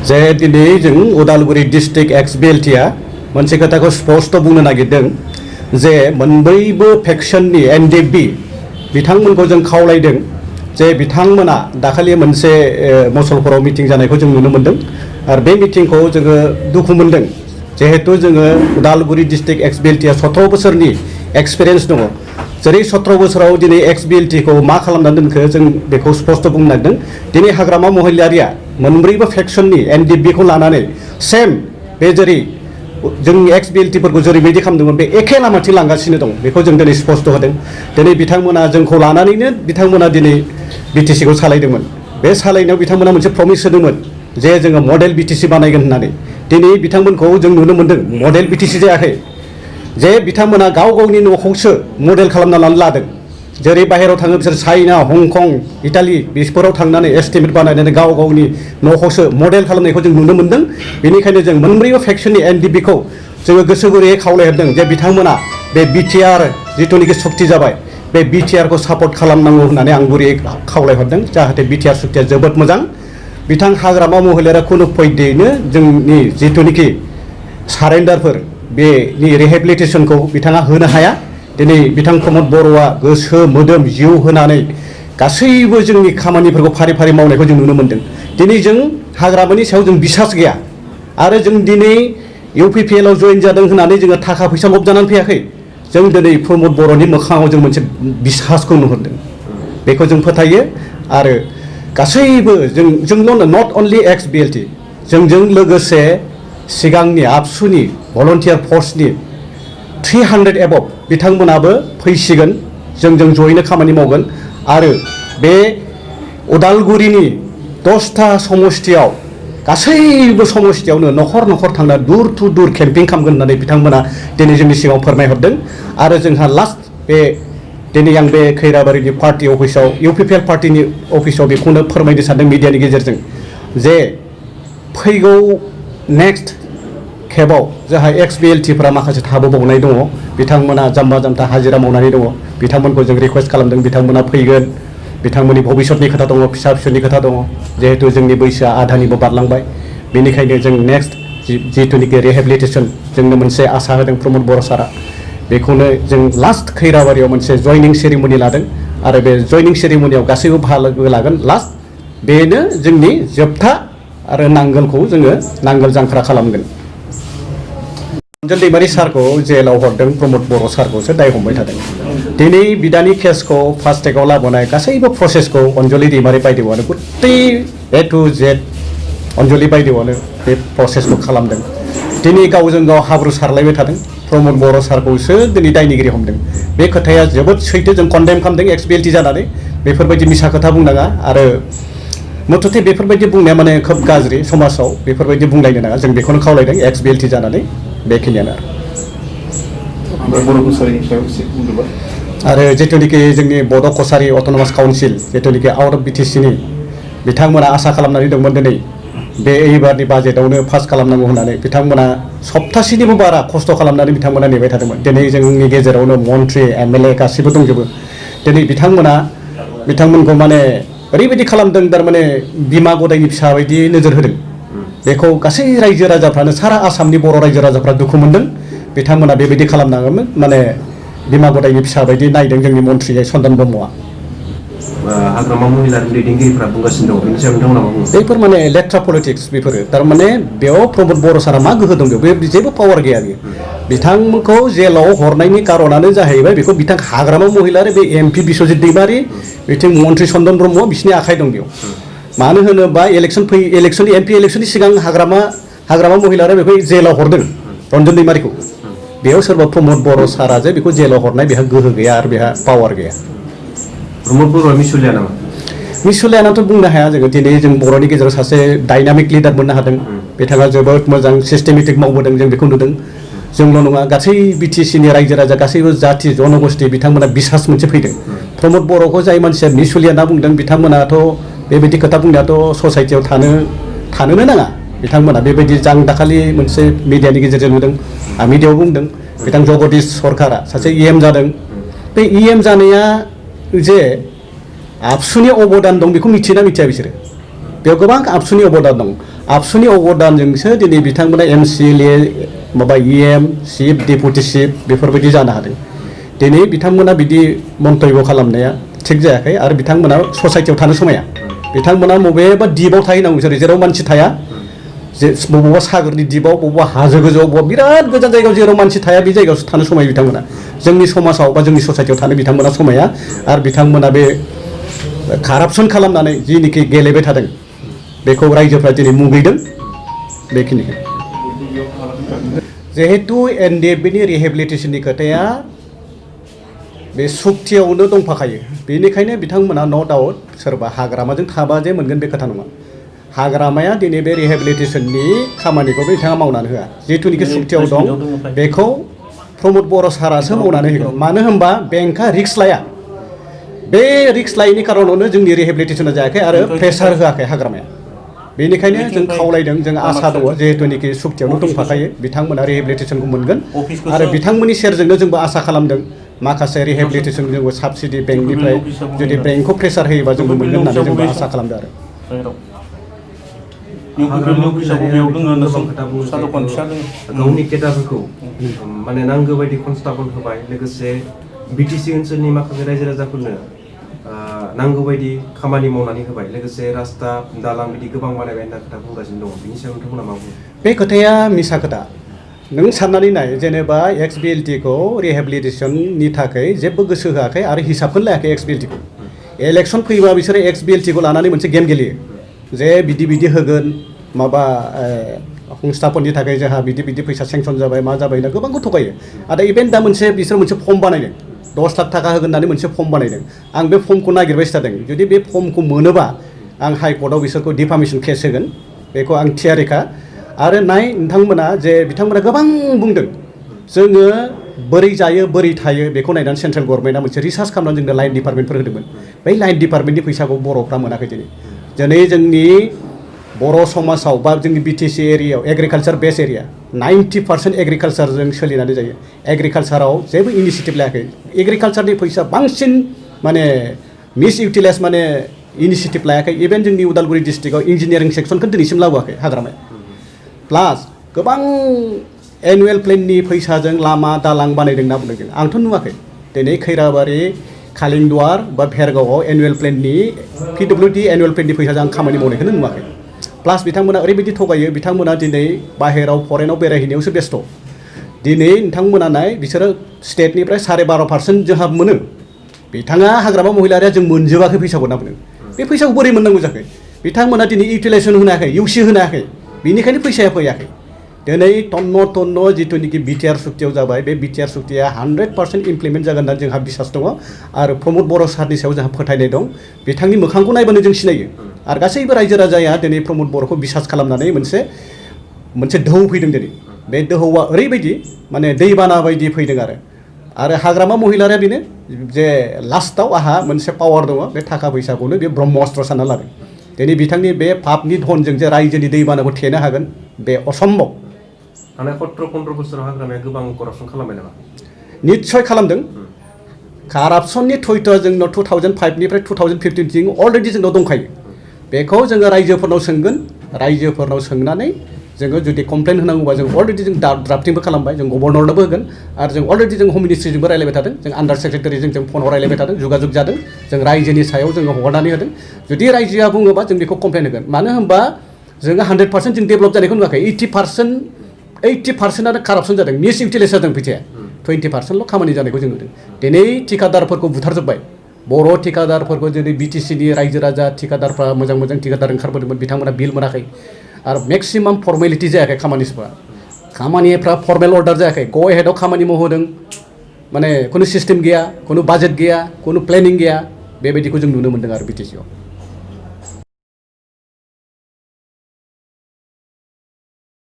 जे दिनै जों उदालगुरि डिस्ट्रिक्ट एक्स-BLT आ मोनसे खोथाखौ स्पष्ट बुंनो नागिरदों जे मोनब्रैबो फेक्सननि NDB बिथांमोनखौ जों खावलायदों जे बिथांमोना दाखालि मोनसे मसलपुराव मिटिं जानायखौ जों नुनो मोनदों आरो बे मिटिंखौ जोङो दुखु मोनदों जिहेतु जोङो उदालगुरि डिस्ट्रिक्ट एक्स-BLT आ 17 बोसोरनि एक्सपिरियेन्स दङ जेरै 17 बोसोराव दिनै एक्स-BLT खौ मा खालामनानै दोनखो जों बेखौ स्पष्ट बुंनो नागिरदों दिनै हाग्रामा महिलारिया मोनब्रैबो फेक्सननि NDB खौ लानानै सेम बे जेरै जों एक्स-BLT फोरखौ जेरैबायदि खालामदोंमोन बे एखे लामाथिं लांगासिनो दं बेखौ जों दिनै स्पष्ट होदों दिनै बिथांमोना जोंखौ लानानैनो बिथांमोना दिनै BTC खौ सालायदोंमोन बे सालायनायाव बिथांमोना मोनसे प्रमिस होदोंमोन जे जोङो मडेल BTC बानायगोन होननानै दिनै बिथांमोनखौ जों नुनो मोनदों मडेल BTC जायाखै जे बिथांमोना गाव गावनि न'खौसो मडेल खालामना लानानै लादों जेरै बाहेरायाव थाङो बिसोर चाइना हंकं इटालि बेफोराव थांनानै एस्टिमेट बानायनानै गाव गावनि न'खौसो मडेल खालामनायखौ जों नुनो मोनदों बेनिखायनो जों मोनब्रैबो फेक्सननि NDB खौ जोङो गोसो गुरैयै खावलायहरदों जे बिथांमोना बे BTR जिथुनिखि सक्ति जाबाय बे BTR खौ सापर्ट खालामनांगौ होननानै आं गुरैयै खावलायहरदों जाहाथे BTR सक्तिया जोबोद मोजां बिथां हाग्रामा महिलारिया खुनु फैदैनो जोंनि जिथुनिखि सारेन्डारफोर बेनि रिहेबिलिटेसनखौ बिथाङा होनो हाया दिनै बिथां प्रमद बर'आ गोसो मोदोम जिउ होनानै गासैबो जोंनि खामानिफोरखौ फारि फारि मावनायखौ जों नुनो मोनदों दिनै जों हाग्रामानि सायाव जों बिसास गैया आरो जों दिनै UPPL आव जइन जादों होननानै जोङो थाखा फैसा लब जानानै फैयाखै जों दिनै प्रमद बर'नि मोखाङाव जों मोनसे बिसासखौ नुहुरदों बेखौ जों फोथायो आरो गासैबो जोंल' नट अनलि एक्स-BLT जोंजों लोगोसे सिगांनि आबसुनि भलन्टियार फर्सनि 300 एबभ बिथांमोनाबो फैसिगोन जोंजों जयैनो खामानि मावगोन आरो बे उदालगुरिनि 10टा समष्टियाव गासैबो समष्टियावनो न'खर न'खर थांना दुर टु दुर केम्पिं खालामगोन होननानै बिथांमोना दिनै जोंनि सिगाङाव फोरमायहरदों आरो जोंहा लास्ट बे दिनै आं बे खैराबारिनि पार्टी अफिसाव UPPL पार्टीनि अफिसाव बेखौनो फोरमायनो सानदों मिडियानि गेजेरजों जे फैगौ नेक्स्ट खेबाव जोंहा एक्स-BLT फोरा माखासे थाबोबावनाय दङ बिथांमोना जाम्बा जाम्था हाजिरा मावनानै दङ बिथांमोनखौ जों रिकुवेस्ट खालामदों बिथांमोना फैगोन बिथांमोननि भबिष्यतनि खोथा दङ फिसा फिसौनि खोथा दङ जिहेतु जोंनि बैसोआ आधानिबो बारलांबाय बेनिखायनो जों नेक्स्ट जिथुनिखि रिहेबिलिटेसन जोंनो मोनसे आसा होदों प्रमद बर' सारा बेखौनो जों लास्ट खैराबारियाव मोनसे जयनिं सेरिमनि लादों आरो बे जयनिं सेरिमनियाव गासैबो बाहागो लागोन लास्ट बेनो जोंनि जोबथा आरो नांगोलखौ जोङो नांगोल जांख्रा खालामगोन अनजल दैमारि सारखौ जेलाव हरदों प्रमद बर' सारखौसो दाय हमबाय थादों दिनै बिदानि केसखौ फास्ट ट्रेकआव लाबोनाय गासैबो प्रसेसखौ अनजलि दैमारि बायदेवआनो गुत्तै A to Z अनजलि बायदेवआनो बे प्रसेसखौ खालामदों दिनै गावजों गाव हाब्रु सारलायबाय थादों प्रमद बर' सारखौसो दिनै दायनिगिरि हमदों बे खोथाया जोबोद सैथो जों कन्डेम खालामदों एक्स-BLT जानानै बेफोरबायदि मिसा खोथा बुंनाङा आरो मुथथे बेफोरबायदि बुंनाया माने खोब गाज्रि समाजाव बेफोरबायदि बुंलायनो नाङा जों बेखौनो खावलायदों एक्स-BLT जानानै बेखिनियानो आरो जिथुनिखि जोंनि बड' कसारि अट'नमास काउन्सिल जिथुनिखि आउट अफ BTC नि बिथांमोना आसा खालामनानै दंमोन दिनै बे एबारनि बाजेटआवनो पास खालामनांगौ होननानै बिथांमोना सप्तासेनिबो बारा खस्थ' खालामनानै बिथांमोना नेबाय थादोंमोन दिनै जोंनि गेजेरावनो मन्त्रि MLA गासिबो दंजोबो दिनै बिथांमोनखौ माने ओरैबायदि खालामदों थारमाने बिमा गदायनि फिसा बायदि नोजोर होदों बेखौ गासै रायजो राजाफ्रानो सारा आसामनि बर' रायजो राजाफ्रा दुखु मोनदों बिथांमोना बेबायदि खालामनाङामोन माने बिमा गदायनि फिसा बायदि नायदों जोंनि मन्त्रि चन्दन ब्रह्मआ हाग्रामा महिलानि दैदेनगिरिफ्रा बुंगासिनो दं बेनि सायाव नोंथांमोना बुङो बेफोर माने लेथ्रा पलिटिक्स बेफोरो थारमाने बेयाव प्रमद बर' सारा मा गोहो दं बेयाव जेबो पावार गैया बियो बिथांमोनखौ जेलाव हरनायनि कारनानो जाहैबाय बेखौ बिथां हाग्रामा महिलारि बे MP बिश्वजित दैमारि बिथिं मन्त्रि चन्दन ब्रह्म बिसिनि आखाइ दं बेयाव मानो होनोबा इलेक्सननि MP इलेक्सननि सिगां हाग्रामा महिलारिया बेखौ जेलाव हरदों रन्जन दैमारिखौ बेयाव सोरबा प्रमद बर' सारा जे बेखौ जेलाव हरनाय बेहा गोहो गैया आरो बेहा पावार गैया प्रमद बर'आ मिसुलिया नामा मिसुलियानाथ' बुंनो हाया जोङो दिनै जों बर'नि गेजेराव सासे डाइनामिक लिडार मोननो हादों बिथाङा जोबोद मोजां सिस्टेमेटिक मावबोदों जों बेखौ नुदों जोंल' नङा गासै BTC नि रायजो राजा गासैबो जाथि जनगोष्ठी बिथांमोना बिसास मोनसे फैदों प्रमद बर'खौ जाय मानसिया मिसुलिया होनना बुंदों बिथांमोनाथ' बेबायदि खोथा बुंनायाथ' ससाइटियाव थानोनो नाङा बिथांमोना बेबायदि आं दाखालि मोनसे मिडियानि गेजेरजों नुदों मिडियायाव बुंदों बिथां जगदीश सरकारा सासे EM जादों बे EM जानाया जे आबसुनि अबदान दं बेखौ मिथियोना मिथिया बिसोरो बेयाव गोबां आबसुनि अबदान दं आबसुनि अबदानजोंसो दिनै बिथांमोना MCLA माबा EM चिफ डेपुटि चिफ बेफोरबायदि जानो हादों दिनै बिथांमोना बिदि मन्तब्य खालामनाया थिग जायाखै आरो बिथांमोना ससाइटियाव थानो समाया बिथांमोना बबेबा दिपआव थाहैनांगौ जेराव मानसि थाया जे बबेबा सागरनि दिपआव बबेबा हाजो गोजौआव बबेबा बिराद गोजान जायगायाव जेराव मानसि थाया बे जायगायावसो थानो समायो बिथांमोना जोंनि समाजाव बा जोंनि ससाइटियाव थानो बिथांमोना समाया आरो बिथांमोना बे कारापसन खालामनानै जिनिखि गेलेबाय थादों बेखौ रायजोफ्रा दिनै मुगैदों बेखिनिखौ जिहेतु NDFB-नि रिहेबिलिटेसननि खोथाया बे सुक्तियावनो दंफाखायो बेनिखायनो बिथांमोना न' डाउट सोरबा हाग्रामाजों थाबा जे मोनगोन बे खोथा नङा हाग्रामाया दिनै बे रिहेबिलिटेसननि खामानिखौ बिथाङा मावनानै होआ जिथुनिखि सुक्तियाव दं बेखौ प्रमद बर' सारासो मावनानै होगोन मानो होनबा बेंकआ रिक्स लाया बे रिक्स लायैनि खारनावनो जोंनि रिहेबिलिटेसना जायाखै आरो प्रेसार होआखै हाग्रामाया बेनिखायनो जों खावलायदों जों आसा दङ जिहेतुनिखि सुक्तियावनो दंफाखायो बिथांमोना रिहेबिलिटेसनखौ मोनगोन आरो बिथांमोननि सेरजोंनो जोंबो आसा खालामदों माखासे रिहेबिलिटेसन जोंबो साबसिडि बेंकनिफ्राय जुदि बेंकखौ प्रेसार होयोबा जोंबो मोनगोन होननानै जोंबो आसा खालामदों आरो गावनि केडारफोरखौ माने नांगौ बायदि कनस्टेबल होबाय लोगोसे BTC ओनसोलनि माखासे रायजो राजाफोरनो नांगौ बायदि खामानि मावनानै होबाय लोगोसे रास्ता दालां बिदि गोबां बानायबाय होनना खोथा बुंगासिनो दङ बिनि सायाव नोंथांमोना मा बुङो बे खोथाया मिसा खोथा नों साननानै नाय जेनेबा XBLT-खौ रिहेबिलिटेसननि थाखाय जेबो गोसो होआखै आरो हिसाबखौनो लायाखै XBLT-खौ इलेक्सन फैबा बिसोरो XBLT-खौ लानानै मोनसे गेम गेलेयो जे बिदि होगोन माबा संस्थाफोरनि थाखाय जोंहा बिदि फैसा सेंसन जाबाय मा जाबाय ना गोबांखौ थगायो आरो इभेन दा बिसोर मोनसे फर्म बानायदों 10 लाख थाखा होगोन होननानै मोनसे फर्म बानायदों आं बे फर्मखौ नागिरबाय थादों जुदि बे फर्मखौ मोनोबा आं हाइकर्टआव बिसोरखौ डिफामेसन केस होगोन बेखौ आं थियारिखा आरो नोंथांमोना जे बिथांमोना गोबां बुंदों जोङो बोरै जायो बोरै थायो बेखौ नायनानै सेन्ट्रेल गभर्नमेन्टआ मोनसे रिसार्च खालामनानै जोंनो लाइन डिपार्टमेन्टफोर होदोंमोन बै लाइन डिपार्टमेन्टनि फैसाखौ बर'फ्रा मोनाखै दिनै जोंनि बर' समाजाव बा जोंनि BTC एरियायाव एग्रिकालचार बेस एरिया 90% एग्रिकालचारजों सोलिनानै जायो एग्रिकालचाराव जेबो इनिशिएटिभ लायाखै एग्रिकालचारनि फैसा बांसिन माने मिस इउटिलाइज माने इनिशिएटिभ लायाखै इभेन जोंनि उदालगुरि डिस्ट्रिक्टआव इन्जिनियारिं सेक्सनखौ दिनैसिम लाबोआखै हाग्रामाया प्लास गोबां एनुवेल प्लेननि फैसाजों लामा दालां बानायदों होनना बुंदों आंथ' नुवाखै दिनै खैराबारि खालिंदुवार बा भेरगावआव एनुवेल प्लेननि PWD एनुवेल प्लेननि फैसाजों आं खामानि मावनायखौनो नुवाखै प्लास बिथांमोना ओरैबायदि थगायो बिथांमोना दिनै बाहेराव फरेनाव बेरायहैनायावसो बेस्थ' दिनै नोंथांमोना नाय बिसोरो स्टेटनिफ्राय 12.5% जोंहा मोनो बिथाङा हाग्रामा महिलारिया जों मोनजोबाखै फैसाखौ होनना बुंदों बे फैसाखौ बोरै मोननांगौ जाखो बिथांमोना दिनै इउटिलाइजेसन होनो हायाखै इउसि होनो हायाखै बेनिखायनो फैसाया फैयाखै दिनै तन्न जिथुनिखि BTR सुक्तियाव जाबाय बे BTR सुक्तिया 100% इमप्लिमेन्ट जागोन होननानै जोंहा बिसास दङ आरो प्रमद बर' सारनि सायाव जोंहा फोथायनाय दं बिथांनि मोखांखौ नायबानो जों सिनायो आरो गासैबो रायजो राजाया दिनै प्रमद बर'खौ बिसास खालामनानै मोनसे दोहौ फैदों दिनै बे दोहौआ ओरैबायदि माने दैबाना बायदि फैदों आरो हाग्रामा महिलारिया बेनो जे लास्टआव आहा मोनसे पावार दङ बे थाखा फैसाखौनो बे ब्रह्मअस्त्र सानना लादों दिनै बिथांनि बे पापनि धनजों जे रायजोनि दैबानाखौ थेनो हागोन बे असम्भब थांनाय 17-15 बोसोराव हाग्रामाया गोबां करापसन खालामबाय नामा निस्सय खालामदों कारापसननि थयथ'आ जोंनाव 2005निफ्राय 2015 अलरेडि जोंनाव दंखायो बेखौ जोङो रायजोफोरनाव सोंगोन रायजोफोरनाव सोंनानै जोङो जुदि कमप्लेन होनांगौबा जों अलरेडि जों ड्राफ्टिंबो खालामबाय जों गभर्नरनोबो होगोन आरो जों अलरेडि जों हम मिनिस्ट्रिजोंबो रायलायबाय थादों जों आन्डार सेक्रेटारिजों जों फनाव रायलायबाय थादों जगाजग जादों जों रायजोनि सायाव जोङो हगारनानै होदों जुदि रायजोआ बुङोबा जों बेखौ कमप्लेन होगोन मानो होनबा जोङो 100% जों डेभेलप जानायखौ नुवाखै 80%आनो कारापसन जादों मिस इउटिलाइज जादों फैसाया 20%ल' खामानि जानायखौ जों नुदों दिनै थिकादारफोरखौ बुथारजोब्बाय बर' थिकादारफोरखौ दिनै BTCनि रायजो राजा थिकादारफ्रा मोजां थिकादार ओंखारबोदोंमोन बिथांमोना बिल मोनाखै आरो मेक्सिमाम फर्मेलिटि जायाखै खामानिफ्रा फर्मेल अर्डार जायाखै ग एहेडआव खामानि मावहोदों माने खुनु सिस्टेम गैया खुनु बाजेट गैया खुनु प्लेनिं गैया बेबायदिखौ जों नुनो मोन्दों आरो BTC आव